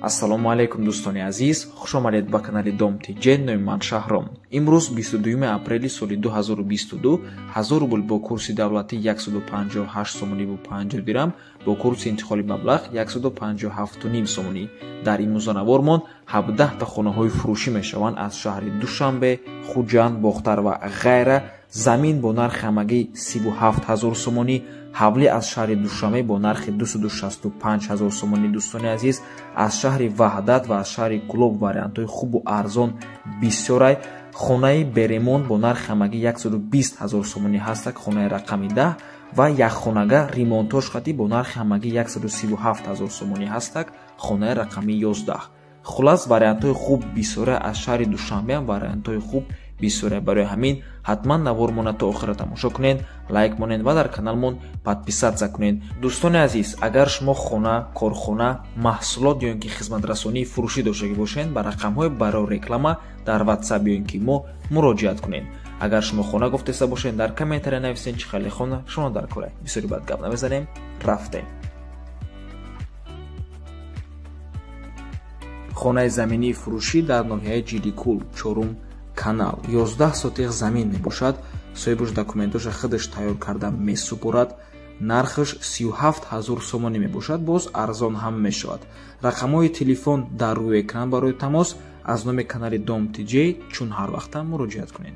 Ассалому алайкум дӯстони азиз, хуш омадед ба канали Дом ТЖ. Номи ман Шаҳром. Имрӯз 22 апрели соли 2022, 1000 рубл бо курси давлатӣ 158 сомониву 50 дирам, бо курси интиқоли маблағ 157,5 сомонӣ. Дар имрӯзанавормон 17 та хонаҳои фурӯшӣ мешаванд аз шаҳри Душанбе, Хуҷанд, Бохтар ва ғайра. Замин бо нархи ҳамагӣ 37 ҳазор сомонӣ, ҳавлӣ аз шаҳри Душанбе бо нархи 265 ҳазор сомонӣ. Дӯстони азиз, аз шаҳри Ваҳдат ва аз шаҳри Кулоб вариантҳои хубу арзон бисёрай. Хонаи беремон бо нархи ҳамагӣ 120 ҳазор сомонӣ ҳастак, хонаи рақами 10 ва якхонага ремонтош хатӣ бо нархи ҳамагӣ 137 ҳазор сомонӣ ҳастак, хонаи рақами 11. Хулас, вариантҳои хуб бисёра, аз шаҳри Душанбеам вариантҳои хуб бисёра. Барои ҳамин ҳатман навормона то охира тамошо кунед, лайк монед ва дар каналмон подписаться кунед. Дӯстони азиз, агар шумо хона, корхона, маҳсулот ё ин ки хизматрасонии фурӯшӣ доштагӣ бошед, ба рақамҳои барои реклама дар WhatsApp ё ин ки мо муроҷиат кунед. Агар шумо хона гуфтеста бошед, дар комментария нависед чӣ хеле хона шумо дар кора. Бисёри бад гап намезанем, рафтем. Хонаи заминии фурӯшӣ дар ноҳияи Ҷиликул, чорум канал, 11 сотиқ замин мебошад. Соҳибаш документоша худаш тайёр карда месупорад. Нархаш 37 ҳазор сомонӣ мебошад, боз арзон ҳам мешавад. Рақамҳои телефон дар рӯи экран барои тамос. Аз номи канали Дом ТЖ чун ҳар вақта муроҷиат кунед.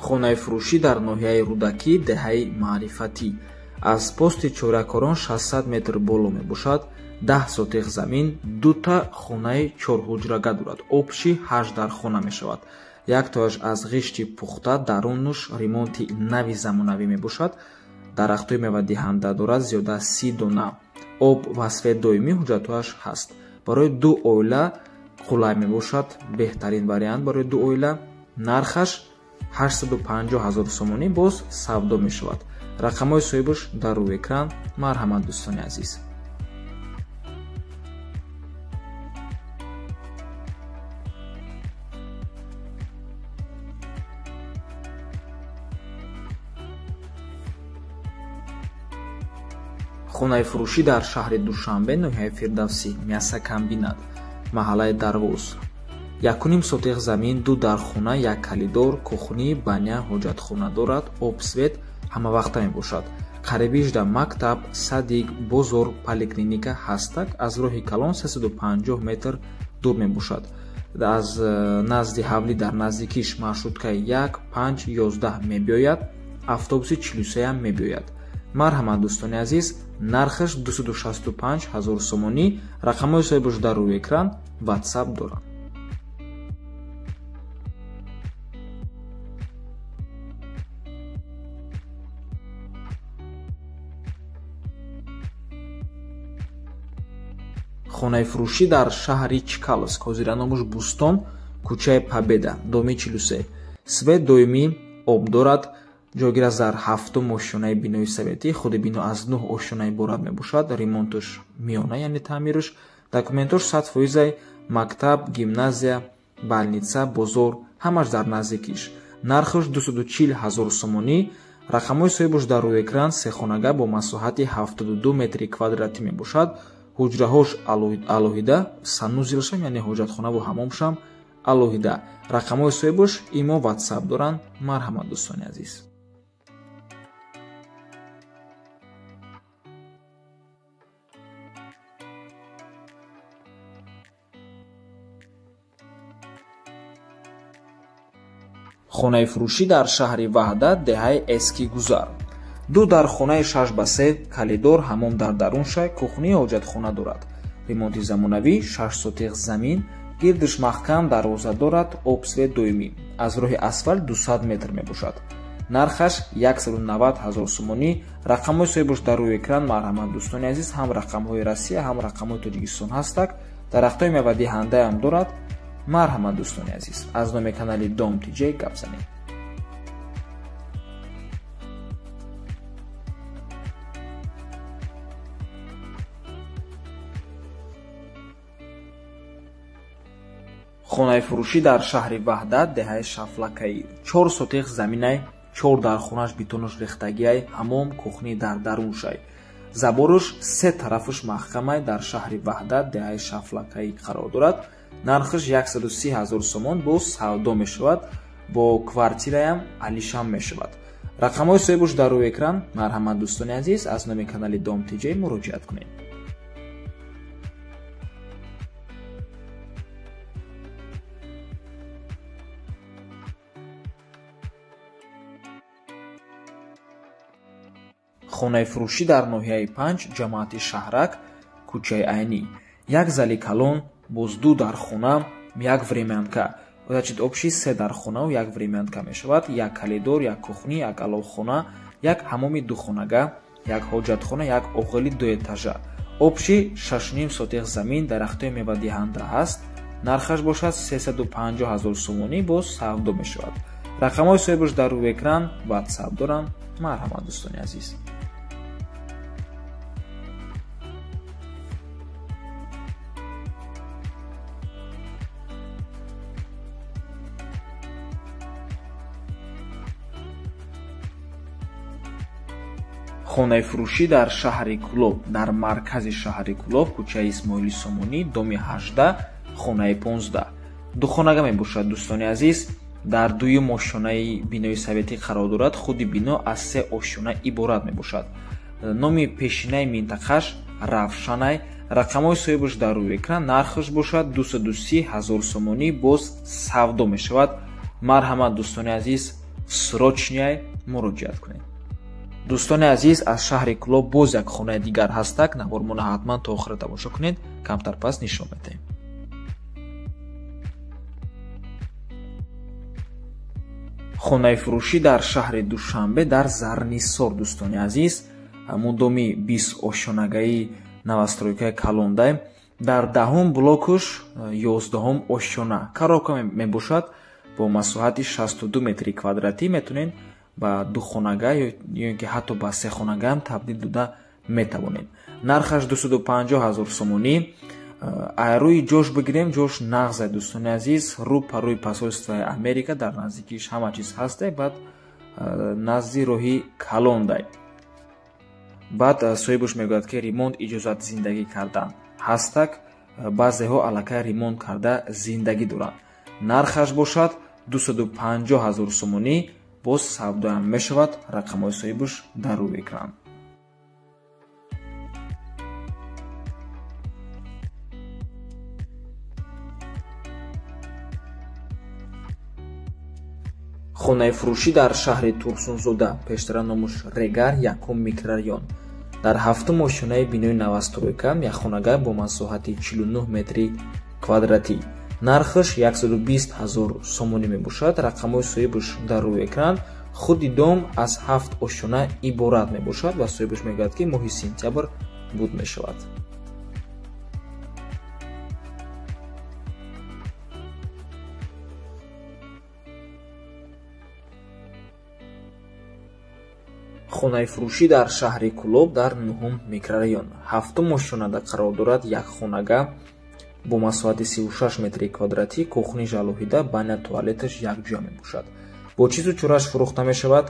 Хонаи фурӯшӣ дар ноҳияи Рӯдакӣ, деҳаи Маърифатӣ. Аз пости чоракорон 600 метр боло мебошад. 10 сотиқ замин, дута хонаи чорҳуҷрага дорад. Обши 8 дар хона мешавад. Яктояш аз ғишти пухта, дарунуш ремонти нави замонавӣ мебошад. Дарахтҳои мевадиҳанда дорад, зиёда аз 30 дона. Об ва свет доимӣ ҳуҷҷатҳояш ҳаст. Барои ду оила қулай мебошад, беҳтарин вариант барои ду оила. Нархаш 850 ҳазор сомонӣ, боз савдо мешавад. Рақамҳои соҳибаш дар рӯи экран. Марҳамат дӯстони азиз. Хонаи фурӯшӣ дар шаҳри Душанбе, ноҳияи Фирдавсӣ, мясокомбинат, маҳаллаи Дарвоз. 1,5 сотиқ замин, ду дархона, як калидор, кухни, баня, ҳоҷатхона дорад. Об, свет ҳамавақта мебошад. Қарибижда мактаб, садик, бозор, поликлиника ҳастак. Аз роҳи калон 350 метр дур мебошад. Аз назди ҳавлӣ дар наздикиш маршруткаи 1, 5, 11 мебиёяд, автобуси 43 мебиёяд. Марҳамат дӯстони азиз, нархаш 265 ҳазор сомонӣ. Рақамҳои соҳибаш дар рӯи экран, WhatsApp доранд. Хонаи фурӯшӣ дар шаҳри Чкаловск, ҳозира номаш Бӯстон, кӯчаи Победа, доми 43. Свет доимӣ, об дорад. Ҷойгир аст дар 7-ум ошёнаи бинои советӣ. Худи бино аз 9 ошёна иборат мебошад. Ремонташ миёна, яъне таъмираш. Документош 100%, мактаб, гимназия, больница, бозор ҳамаш дар наздикиш. Нархаш 240 ҳазор сомонӣ. Рақамҳои соҳибаш дар рӯи экран. Сехонага бо масоҳати 72 метри квадратӣ мебошад. Ҳуҷраҳош алоҳида, санузелшам, яъне ҳоҷатхонаву ҳамомшам алоҳида. Рақамҳои соҳибаш имо, WhatsApp доранд. Марҳамат дӯстони азиз. Хонаи фурӯшӣ дар шаҳри Ваҳдат, деҳаи Эскигузар. Ду дар хонаи 6 ба 3, калидор, ҳамом дар дарунша, кухни, ҳоҷатхона дорад. Ремонти замонавӣ, 6 сотиқ замин, гирдиш маҳкам, дарвоза дорад, об, свет доимӣ. Аз роҳи асфалт 200 метр мебошад. Нархаш 190 ҳазор сомонӣ. Рақамҳои соҳибаш дар рӯи экран. Марҳамат дӯстони азиз, ҳам рақамҳои Россия, ҳам рақамҳои Тоҷикистон ҳастак. Дарахтҳои мевадиҳандаам дорад. Марҳамат дӯстони азиз, аз номи канали Дом ТЖ гап занем. Хонаи фурӯшӣ дар шаҳри Ваҳдат, деҳаи Шафлакаи. 4 сотих заминай, 4 дархонаш бетонуш рехтагиай, ҳамом, кухни дар даруншай. Заборуш се тарафуш маҳкамай, дар шаҳри Ваҳдат, деҳаи Шафлакаи қарор дорад. Нархиш 130 000 сомон бо савдо мешавад, бо квартираям алишам мешавад. Рақамҳои соҳибуш дар рӯи экран. Марҳамат дӯстони азиз, аз номи канали Дом ТЖ муроҷиат кунед. Хонаи фурӯшӣ дар ноҳияи 5, ҷамоати Шаҳрак, кӯчаи Айнӣ. Як зали калон, боз 2 дархона, як времянка. Значит, общий 3 дархонаву як времянка мешавад. Як коридор, як кухни, як аловхона, як ҳамоми духонага, як ҳоҷатхона, як оғили дуэтажа. Общий 6,5 сотих замин, дарахтои мевадиҳанда ҳаст. Нархаш бошад 350 000 сомонӣ, боз савдо мешавад. Рақамҳои соҳибуш дар рӯи экран, WhatsApp доранд. Марҳамат дӯстони азиз. Хонаи фурӯшӣ дар шаҳри Кӯлоб, дар маркази шаҳри Кӯлоб, кӯчаи Исмоили Сомонӣ, доми 18, хонаи 15. Духонага мебошад дӯстони азиз. Дар дуюм ошёнаи бинои советӣ қарор дорад. Худи бино аз 3 ошёна иборат мебошад. Номи пешинаи минтақаш Равшанай. Рақамҳои соҳибуш дар рӯи экран. Нархаш бошад 230 000 сомонӣ, боз савдо мешавад. Марҳамат дӯстони азиз, срочняй муроҷиат кунед. Дӯстони азиз, аз шаҳри Кӯлоб боз як хонаи дигар ҳастак. Навормона ҳатман то охира тамошо кунед, камтар пас нишон медиҳем. Хонаи фурӯшӣ дар шаҳри Душанбе, дар Зарнисор дӯстони азиз, мудоми 20 ошёнагаи новостройкаи калондай, дар 10-ум блокуш 11-ум ошёна коробка мебошад бо масоҳати 62 метри квадратӣ. Метавонед ба духонага ё ин ки ҳатто ба сехонагаам табдил дода метавонед. Нархаш 250 000 сомонӣ. Рӯи ҷош бигирем, ҷош нағзай дӯстони азиз, рӯ па рӯи посольствои Америка, дар наздикиш ҳама чиз ҳастай, баъд назди роҳи калондай. Баъд соҳибуш мегӯяд, ки ремонт иҷозат зиндагӣ кардан ҳастак, баъзеҳо аллакай ремонт карда зиндагӣ доранд. Нархаш бошад 250 000 сомонӣ, боз савдоям мешавад. Рақамҳои соҳибуш дар рӯи экран. Хонаи фурӯшӣ дар шаҳри Турсунзода, пештара номуш Регар, якум микрорайон. Дар 7-ум ошёнаи бинои новостройка, як хонага бо масоҳати 49 метри квадратӣ. Нархаш 120 000 сомонӣ мебошад. Рақамҳои соҳибуш дар рӯи экран. Худи дом аз 7 ошёна иборат мебошад ва соҳибуш мегӯяд, ки моҳи сентябр буд мешавад. Хонаи фурӯшӣ дар шаҳри Кӯлоб, дар 9-ум микрорайон, 7-ум ошёнада қарор дорад. Як хонага бо масоҳати 36 метри квадратӣ, кухниш алоҳида, баня, туалеташ якҷоя мебошад. Бо чизу чораш фурӯхта мешавад.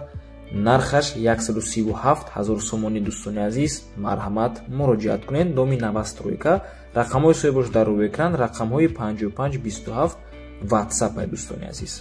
Нархаш 137 000 сомонӣ дӯстони азиз, марҳамат муроҷиат кунед. Доми новостройка, рақамҳои соҳибуш дар рӯи экран, рақамҳои 55 27 WhatsApp дӯстони азиз.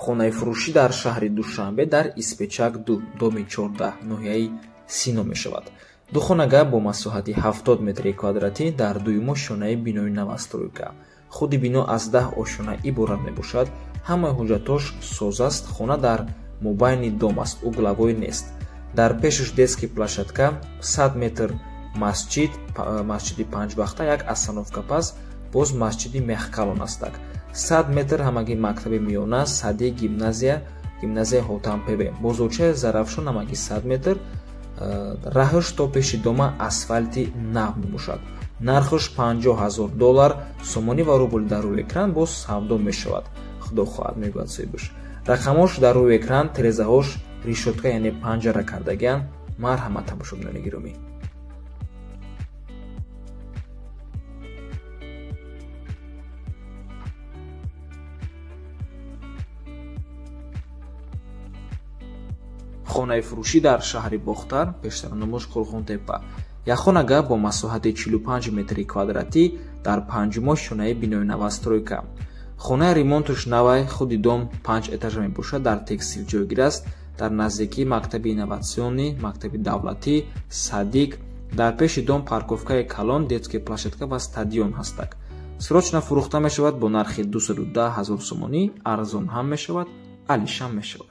Хонаи фурӯшӣ дар шаҳри Душанбе, дар Испечак 2, доми 14, ноҳияи Сино мешавад. Духонага бо масоҳати 70 метри квадратӣ дар дуюм ошёнаи бинои новостройка. Худи бино аз 10 ошёна иборат мебошад. Ҳамаи ҳуҷҷатош соз аст. Хона дар мобайни дом аст, угловой нест. Дар пешаш детский площадка, 100 метр масҷид, масҷиди панҷвақта, як остановка пас боз масҷиди Мехкалон астак. 100 метр ҳамагӣ мактаби миёна, сади гимназия, гимназияи Ҳотампебе. Бозорчаи Зарафшон ҳамагӣ 100 метр, раҳаш то пеши дома асфалти нав мебошад. Нархаш $50,000 сомонӣ ва рубл дар рӯи экран боз савдо мешавад. Худо хоҳад, мегӯяд соҳибаш. Рақамош дар рӯи экран, тирезаҳош решётка, яъне панҷара кардагианд. Марҳамат, тамошобинони гиромӣ. Хонаи фурӯшӣ дар шаҳри Бохтар, пештар номаш Қурғонтепа. Як хонага бо масоҳати 45 метри квадратӣ дар панҷумо шонаи бинои новостройка. Хонаи ремонтуш навай, худи дом 5 этажа мебошад, дар текстил ҷойгир аст, дар наздикии мактаби инноватсионӣ, мактаби давлатӣ, садик. Дар пеши дом парковкаи калон, детская площадка ва стадион ҳастак. Срочно фурӯхта мешавад бо нархи 210 ҳазор сомонӣ, арзон ҳам мешавад, алишам мешавад.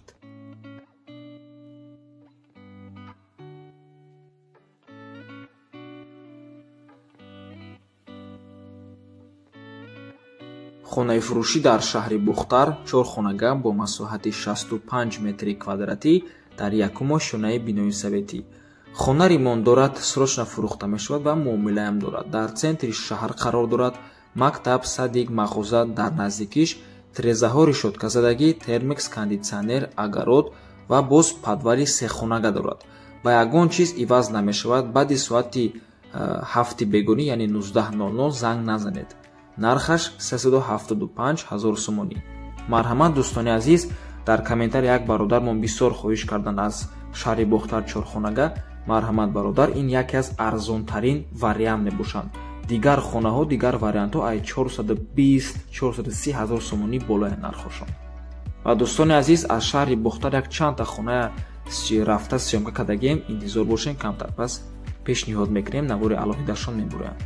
Хонаи фурӯшӣ дар шаҳри Бохтар, 4 хонага бо масоҳати 65 метри квадратӣ дар якумо шонаи бинои советӣ. Хона ремонт дорад, срочно фурӯхта мешавад ва муомилаам дорад. Дар центри шаҳр қарор дорад, мактаб, садик, мағоза дар наздикиш, тирезаҳо решётказадагӣ, термекс, кондитсионер, огород ва боз подвали сехонага дорад. Ба ягон чиз иваз намешавад. Баъди соати 7 бегонӣ, яъне 19:00 занг назанед. Нархаш 375 ҳазор сомонӣ. Марҳамат, дӯстони азиз, дар комментар як бародармон бисёр хоҳиш кардан аз шаҳри Бохтар чорхонага. Марҳамат, бародар, ин яке аз арзонтарин вариант мебошанд. Дигар хонаҳо, дигар вариантҳо ай 420, 430 ҳазор сомонӣ болои нархошон. Ва дӯстони азиз, аз шаҳри Бохтар як чандта хона рафта съёмка кардагием, интизор бошем, камтар пас пешниҳод мекунем, навори алоҳидашон мебурем.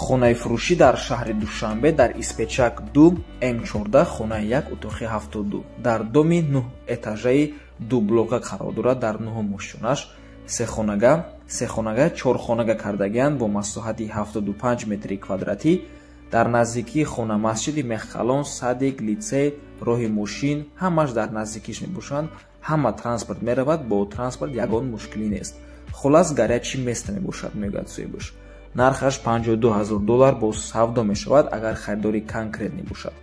Хонаи фурӯшӣ дар шаҳри Душанбе дар Испечак 2 М14, хонаи 1, утоқи 72, дар доми 9 этажаи ду блока қарор дорад, дар 9 мошинаш, сехонага, чорхонага кардагианд бо масоҳати 75 метри квадратӣ. Дар наздикии хона масҷиди Мехқалон, садик, литсей, роҳи мошин ҳамаш дар наздикиш мебошанд. Ҳама транспорт меравад, бо транспорт ягон мушкилӣ нест. Хулас, горячий место мебошад, мегӯяд соҳибаш. Нархаш 52 ҳазор доллар бо савдо мешавад, агар харидори конкрет мебошад.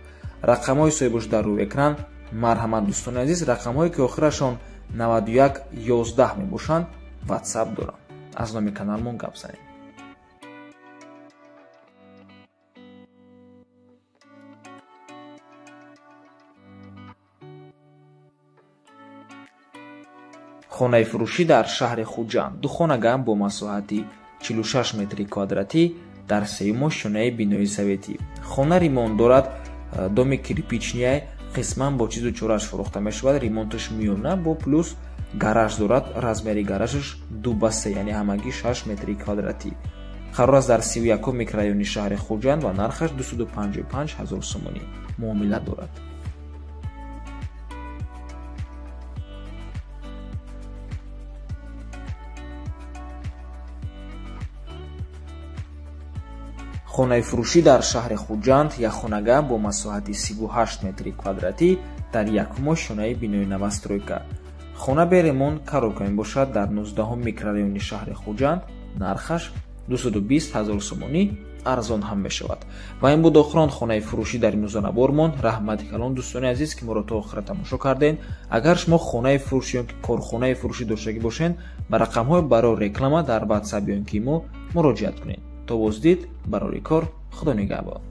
Рақамҳои соҳибаш дар рӯи экран. Марҳамат, дӯстони азиз, рақамҳое ки охирашон 91 11 мебошанд, WhatsApp дорам. Аз номи каналмон гап занем. Хонаи фурӯшӣ дар шаҳри Хуҷанд, ду хонага бо масоҳати 46 метри квадратӣ дар сеюмо шонаи бинои советӣ. Хона ремонт дорад, доми кирпичния, қисман бо чизу чораш фурӯхта мешавад, ремонташ миёна бо плюс гараж дорад, размери гаражаш 2 ба 3, яъне ҳамагӣ 6 метри квадратӣ. Қарор аст дар 31 микрорайони шаҳри Хуҷанд ва нархаш 255 ҳазор сомонӣ. Муомила дорад. Хонаи фурӯшӣ дар шаҳри Хуҷанд, як хонага бо масоҳати 38 метри квадратӣ дар якумо шонаи бинои новостройка. Хона бе ремонт коробка мебошад, дар 19 микрорайони шаҳри Хуҷанд, нархаш 220 ҳазор сомонӣ, арзон ҳам мешавад. Ва ин буд охирон хонаи фурӯшӣ дар имрӯзанабормон. Раҳмати калон, дӯстони азиз, ки моро то охира тамошо кардем. Агар шумо хонаи фурӯшӣ ё корхонаи фурӯшӣ доштагӣ бошед, ба рақамҳои барои реклама дар WhatsApp ё ки мо муроҷиат кунед. То боздид, барори кор, Худо нигаҳбон.